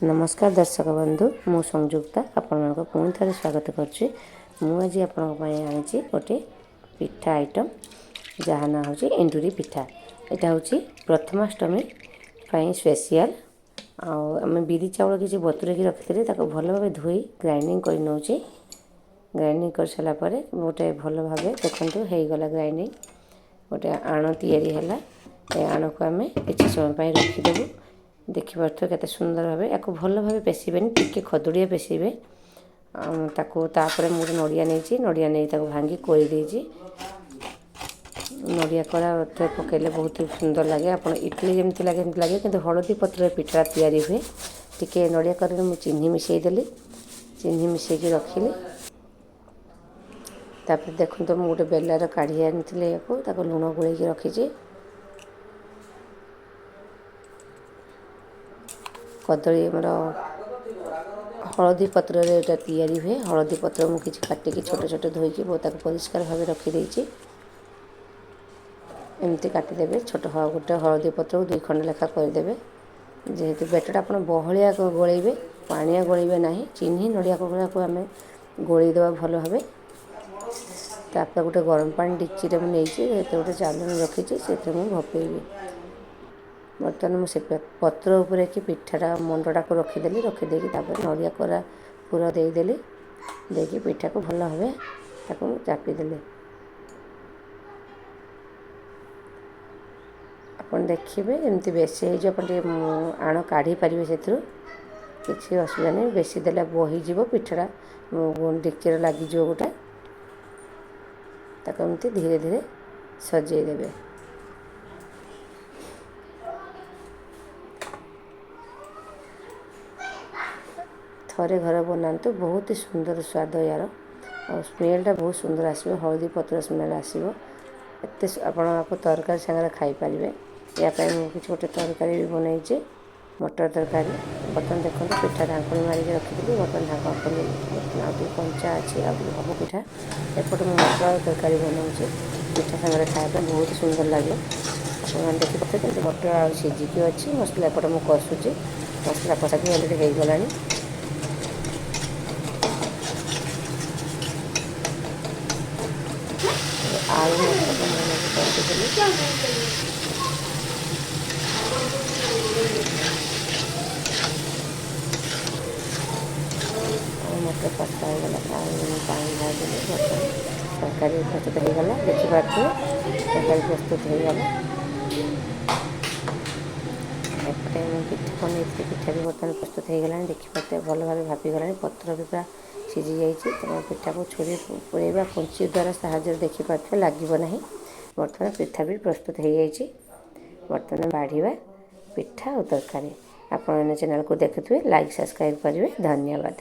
ନମସ୍କାର ଦର୍ଶକ ବନ୍ଧୁ, ମୁଁ ସଂଯୁକ୍ତା ଆପଣମାନଙ୍କୁ ପୁଣି ଥରେ ସ୍ୱାଗତ କରୁଛି। ମୁଁ ଆଜି ଆପଣଙ୍କ ପାଇଁ ଆଣିଛି ଗୋଟେ ପିଠା ଆଇଟମ୍, ଯାହା ନାଁ ହେଉଛି ଏଣ୍ଡୁରି ପିଠା। ଏଇଟା ହେଉଛି ପ୍ରଥମାଷ୍ଟମୀ ପାଇଁ ସ୍ପେସିଆଲ୍। ଆଉ ଆମେ ବିରି ଚାଉଳ କିଛି ବତୁରେଇକି ରଖିଥିଲେ, ତାକୁ ଭଲ ଭାବେ ଧୋଇ ଗ୍ରାଇଣ୍ଡିଙ୍ଗ କରି ନେଉଛି। ଗ୍ରାଇଣ୍ଡିଙ୍ଗ କରିସାରିଲା ପରେ ଗୋଟେ ଭଲ ଭାବେ ଦେଖନ୍ତୁ ହେଇଗଲା ଗ୍ରାଇଣ୍ଡିଙ୍ଗ, ଗୋଟେ ଆଣ ତିଆରି ହେଲା। ଏ ଆଣକୁ ଆମେ କିଛି ସମୟ ପାଇଁ ରଖିଦେବୁ। ଦେଖିପାରୁଥିବେ କେତେ ସୁନ୍ଦର ଭାବେ। ୟାକୁ ଭଲ ଭାବେ ପେଶିବେନି, ଟିକେ ଖଦଡ଼ିଆ ପେଶିବେ। ଆଉ ତାକୁ ତାପରେ ମୁଁ ଗୋଟେ ନଡ଼ିଆ ନେଇଛି, ନଡ଼ିଆ ନେଇ ତାକୁ ଭାଙ୍ଗି କୋରି ଦେଇଛି। ନଡ଼ିଆ କୋରା ପକାଇଲେ ବହୁତ ସୁନ୍ଦର ଲାଗେ। ଆପଣ ଇଡ଼ଲି ଯେମିତି ଲାଗେ ସେମିତି ଲାଗେ, କିନ୍ତୁ ହଳଦୀ ପତ୍ରରେ ପିଠାଟା ତିଆରି ହୁଏ। ଟିକେ ନଡ଼ିଆ କୋରାରେ ମୁଁ ଚିନି ମିଶାଇ ଦେଲି, ଚିନି ମିଶାଇକି ରଖିଲି। ତାପରେ ଦେଖନ୍ତୁ, ମୁଁ ଗୋଟେ ବେଲାରେ କାଢ଼ି ଆଣିଥିଲି ୟାକୁ, ତାକୁ ଲୁଣ ଗୋଳେଇକି ରଖିଛି। କଦଳୀ ଆମର ହଳଦୀ ପତ୍ରରେ ଏଇଟା ତିଆରି ହୁଏ। ହଳଦୀ ପତ୍ର ମୁଁ କିଛି କାଟିକି ଛୋଟ ଛୋଟ ଧୋଇକି ତାକୁ ପରିଷ୍କାର ଭାବେ ରଖିଦେଇଛି। ଏମିତି କାଟିଦେବେ ଛୋଟ, ଗୋଟେ ହଳଦୀ ପତ୍ରକୁ ଦୁଇ ଖଣ୍ଡ ଲେଖା କରିଦେବେ। ଯେହେତୁ ବେଟରଟା ଆପଣ ବହଳିଆ ଗୋଳେଇବେ, ପାଣିଆ ଗୋଳେଇବେ ନାହିଁ। ଚିନି ନଡ଼ିଆ କୋରାକୁ ଆମେ ଗୋଳେଇ ଦେବା ଭଲ ଭାବେ। ତାପରେ ଗୋଟେ ଗରମ ପାଣି ଡିକ୍ଚିରେ ମୁଁ ନେଇଛି, ସେଥିରେ ଗୋଟେ ଚାଲୁଣି ରଖିଛି, ସେଥିରେ ମୁଁ ଭପେଇବି। ବର୍ତ୍ତମାନ ମୁଁ ସେ ପତ୍ର ଉପରେ କି ପିଠାଟା ମଣ୍ଡଟାକୁ ରଖିଦେଲି। ରଖିଦେଇକି ତାପରେ ନଡ଼ିଆ କୋରା ପୁର ଦେଇଦେଲି, ଦେଇକି ପିଠାକୁ ଭଲ ଭାବେ ତାକୁ ଚାପିଦେଲି। ଆପଣ ଦେଖିବେ ଏମିତି ବେଶୀ ହେଇଯିବ, ଆପଣ ଟିକେ ଆଣ କାଢ଼ି ପାରିବେ, ସେଥିରୁ କିଛି ଅସୁବିଧା ନାହିଁ। ବେଶୀ ଦେଲେ ବହିଯିବ ପିଠାଟା, ଡିକ୍ଚିରେ ଲାଗିଯିବ ଗୋଟେ। ତାକୁ ଏମିତି ଧୀରେ ଧୀରେ ସଜେଇ ଦେବେ। ଥରେ ଘରେ ବନାନ୍ତୁ, ବହୁତ ସୁନ୍ଦର ସ୍ୱାଦ ୟାର, ଆଉ ସ୍ମେଲ୍ଟା ବହୁତ ସୁନ୍ଦର ଆସିବ, ହଳଦୀ ପତ୍ର ସ୍ମେଲ୍ ଆସିବ। ଏତେ ଆପଣ ଆକୁ ତରକାରୀ ସାଙ୍ଗରେ ଖାଇପାରିବେ। ୟା ପାଇଁ ମୁଁ କିଛି ଗୋଟେ ତରକାରୀ ବି ବନେଇଛି, ମଟର ତରକାରୀ। ବର୍ତ୍ତମାନ ଦେଖନ୍ତୁ, ପିଠା ଢାଙ୍କୁଣୀ ମାରିକି ରଖିଥିଲି, ବର୍ତ୍ତମାନ ଢାଙ୍କୁଣ ଖୋଲିଲି। ବର୍ତ୍ତମାନ ଆଉ ଟିକେ କଞ୍ଚା ଅଛି, ଆଉ ଟିକେ ହେବ ପିଠା। ଏପଟେ ମୁଁ ମଟର ଆଳୁ ତରକାରୀ ବନାଉଛି, ପିଠା ସାଙ୍ଗରେ ଖାଇବା ପାଇଁ ବହୁତ ସୁନ୍ଦର ଲାଗିବ। ଆପଣମାନେ ଦେଖିପାରୁଥିବେ କେମିତି ମଟର ଆଳୁ ସିଝିକି ଅଛି। ମସଲା ଏପଟେ ମୁଁ କଷୁଛି, ମସଲା କଷା ବି ଅଲରେଡ଼ି ହେଇଗଲାଣି। ଆଳୁ ମଟରକୁ ମୁଁ ଭଲକି କଷିଦେଲି। ଆଳୁ ମଟର କଷା ହେଇଗଲା, ଆଳୁ ମୁଁ ପାଣି ଢାଳିଦେଲି। ବର୍ତ୍ତମାନ ତରକାରୀ ପ୍ରସ୍ତୁତ ହେଇଗଲା। ଦେଖିପାରୁଥିବେ, ତରକାରୀ ପ୍ରସ୍ତୁତ ହେଇଗଲା। ଏପଟେ ମୁଁ ପିଠା ବନେଇଥିଲି, ପିଠା ବି ବର୍ତ୍ତମାନ ପ୍ରସ୍ତୁତ ହେଇଗଲାଣି। ଦେଖିପାରୁଥିବେ, ଭଲ ଭାବେ ଭାପିଗଲାଣି, ପତ୍ର ବି ପୁରା ସିଝି ଯାଇଛି। ତେଣୁ ପିଠାକୁ ଛୁରୀ ପୁରେଇବା କଞ୍ଚି ଦ୍ୱାରା ସାହାଯ୍ୟରେ ଦେଖିପାରୁଥିବେ ଲାଗିବ ନାହିଁ। ବର୍ତ୍ତମାନ ପିଠା ବି ପ୍ରସ୍ତୁତ ହେଇଯାଇଛି। ବର୍ତ୍ତମାନ ବାଢ଼ିବା ପିଠା ଆଉ ତରକାରୀ। ଆପଣମାନେ ଚ୍ୟାନେଲକୁ ଦେଖୁଥିବେ, ଲାଇକ୍ ସବସ୍କ୍ରାଇବ୍ କରିବେ। ଧନ୍ୟବାଦ।